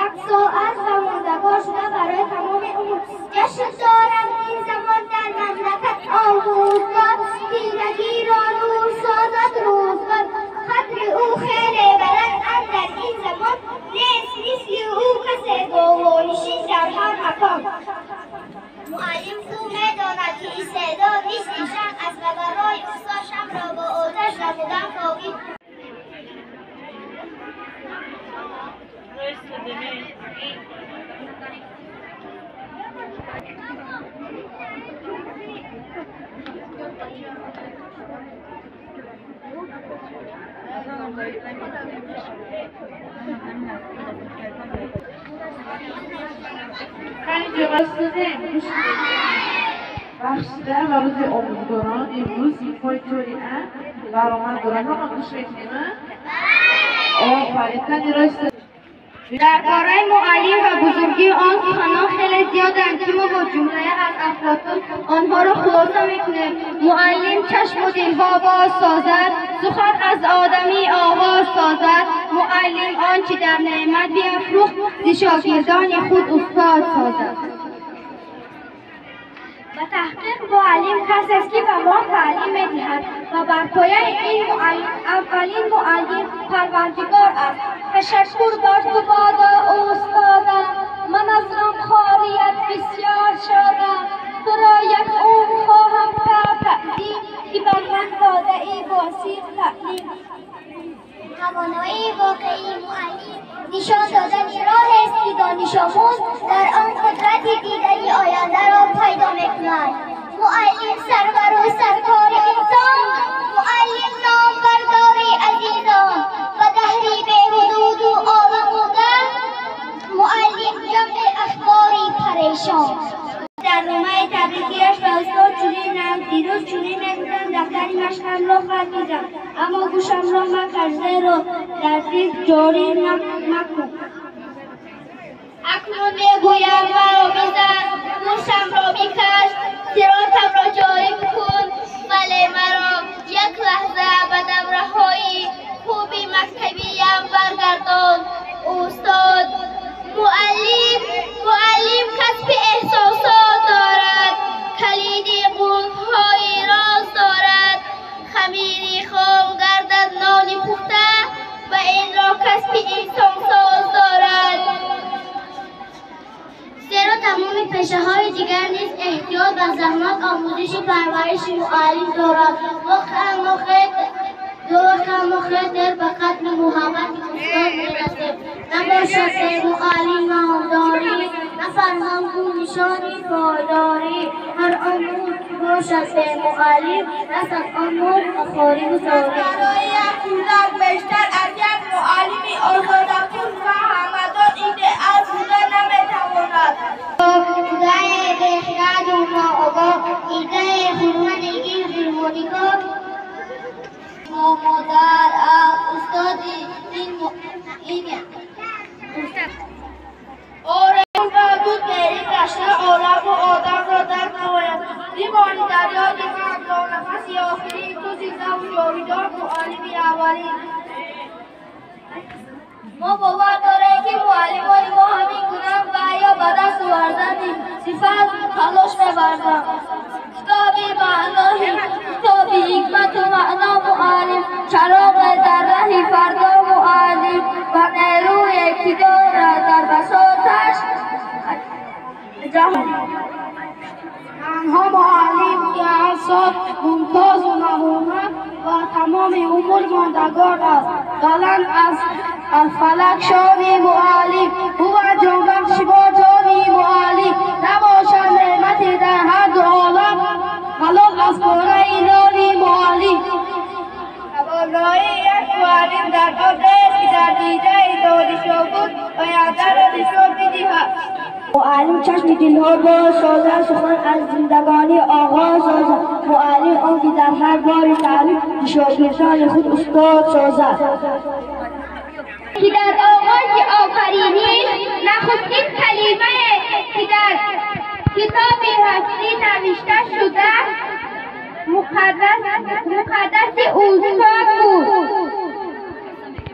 یک ساعت و ماندگار شده برای تمام امور. جشن دارم این زمان در مملکت آموزگار، دیدگی را نور سازد روزگار. قدر او خیلی بلند اندر این زمان، نیست مثل او کس گوانشین در هر مکان. معلم خوب می‌داند که استعداد مثل شمع است و برای استاد شمع را با آتش نمودن کافی. بخشیده و روز آموزگاران امروز صنف‌های جامعه برآمد دارند. ҳама гӯш мекунем؟ آفرین. تنی راست. درباره معلم و بزرگی آن سخنان خیلی زیادند که ما با جمله از افلاطون آنها را خلاصه میکنیم. معلم چشم و دلها باز سازد، سخن از آدمی آغاز سازد. معلم آنچه در نعمت بیافروخت، ز شاگردان خود استاد سازد. و تحقیق معلم کسی است که به ما تعلیم می‌دهد و بر پایه این معلم اولین معلم پروردگار است. تشکر بر تو بادا استادم، من از غمخواریت بسیار شادم. تو را یک عمر خواهم کرد تعظیم، که بر من داده ای باسیق تعلیم. توانایی واقعی معلم نشان دادن راه است که دانش آموز در آن قدرت دیدنی آینده را پیدا می‌کند. معلم سرور و سرکار انسان، معلم نامبردار عزیزان و دهری به حدود و عالم و ده، معلم جمع اخباری پریشان. در نامه تبریکی‌اش به استاد چنین دیروز چنین می‌گفتم، دفتر مشقم را خط می‌زدم اما گوشم را مکش، زیرا در دل جاری مکن. اکنون میگویم مرا بزن، گوشم را بکش، صراطم را جاری بکن، ولی مرا یک لحظه به دوره‌های خوب مکتبیم برگردان. استاد معلم کسب احساسات دارد، کلید قفل‌های راز دارد. خمیری خام گردد نان پخته و این را کسب انسان ساز دارد. زیرا تمام پیشه های دیگر نیز احتیاط و زحمت آموزش و پرورش معلم دارد. واقعا ما خیلی به قدر محبت استاد میرسیم. نباشد به معلم نامداری، نه فرهنگ و نشانی پایداری. هر آن نور که باشد به معلم، رسد آن نور به خواری و زاری. برای یک کودک بیشتر از یک معلمی آزادافروز و همدان ایدئال بوده نمیتواند. خدای بخرد و ناآگاه، ایده حرمت این هارمونیکا. مادر استاد این آرزو و دود بری گشته عالم و آدم را در نماید. دیوانی در یاد من تا نفس آخرین، تو زنده و جاویدان معلمی اولین. ما باور داریم که معلمان ما همین گونه و یا به دست آوردن صفت تلاش می‌ورزند. کتاب معناهی، کتاب حکمت و معنا معلم، چراغ در ره فردا معلم و نیروی که دارد در بساطش جهان. تنها معلم که اعصاب ممتاز و نمونه و تمام امور ماندگار است. بلند از الفلک شان معلم، او جانبخش با جانی معلم. نباشد نعمتی در هر دو عالم، حلال از پاره نانی معلم. توانایی یک معلم در آن است که در دیده دانش آموز آینده را نشان می‌دهد. معلم چشم دلها باز سازد، سخن از زندگانی آغاز سازد. معلم آن که در هر بار تعلیم شاگردان خود استاد سازد. که در آغاز آفرینش نخستین کلمه که در کتاب هستی نوشته شده مقدس استاد بود.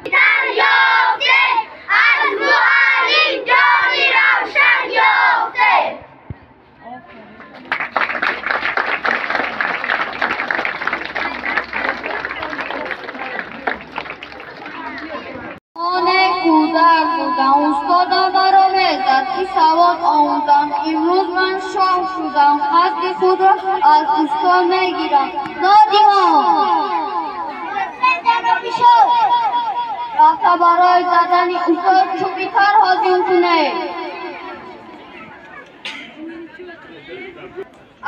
دریافته از معلم. Устодам маро мезад, ки савод омӯзам. Имрӯз ман шоҳ шудам, қасди худро аз устод мегирам. Нодиҳон! Рафта барои задани устод чӯби тар ҳозир кунед.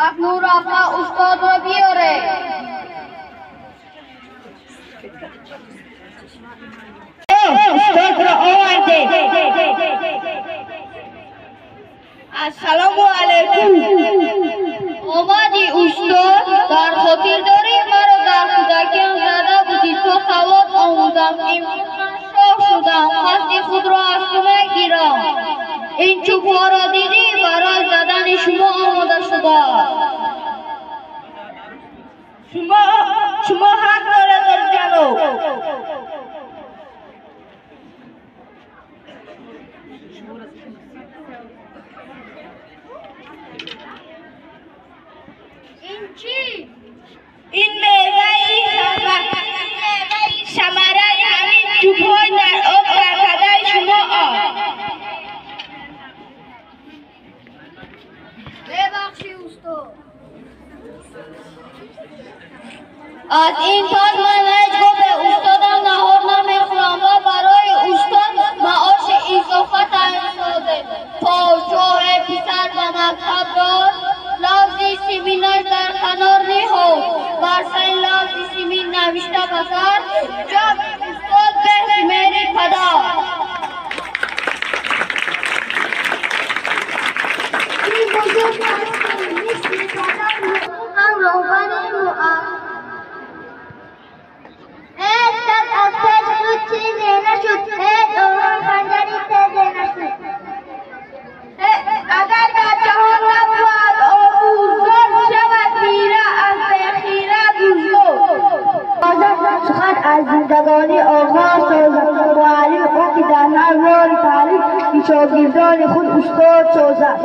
Акнун рафта устодро биёред. Устодро овардем. Ассалому алайкум. Омадӣ устод, дар хотир дорӣ маро дар кӯдакиам зада будӣ то савод омӯзам. Имрӯз ман шоҳ шудам, қасди худро аз ту мегирам. Ин чӯбҳоро дидӣ, барои задани шумо омода шудааст. Шумо ҳақ доред, ҷаноб. Ин чӣ? Ин меваи самараи ҳамин чӯбҳои дар об таркадаи шумо аст. Бебахшӣ устод. Аз ин пас ман ҳеҷ гоҳ бе устодам наҳор намехӯрам ва барои устод маоши изофа таъин созед. Подшоҳе писар ба мактаб дод, лавзи симинаш дар канор ниҳод. Бар сари лавзи симин навишта ба сар, ҷабри устод беҳ мери падар. Ин бузург ҳастӣ, мисли падар ҳам роҳбари муаллим. Ҳеҷ кас аз пеш худ чизе нашуд, ҳеҷ оҳан ханҷари тезе нашуд. Агар дар ҷаҳон набуд омӯзгор, шавад хира аз бехира рӯзгор. Сухан аз зиндагонӣ оғоз созад, муаллим он ки дар ҳар роҳи таълим шогирдони худ устод созад.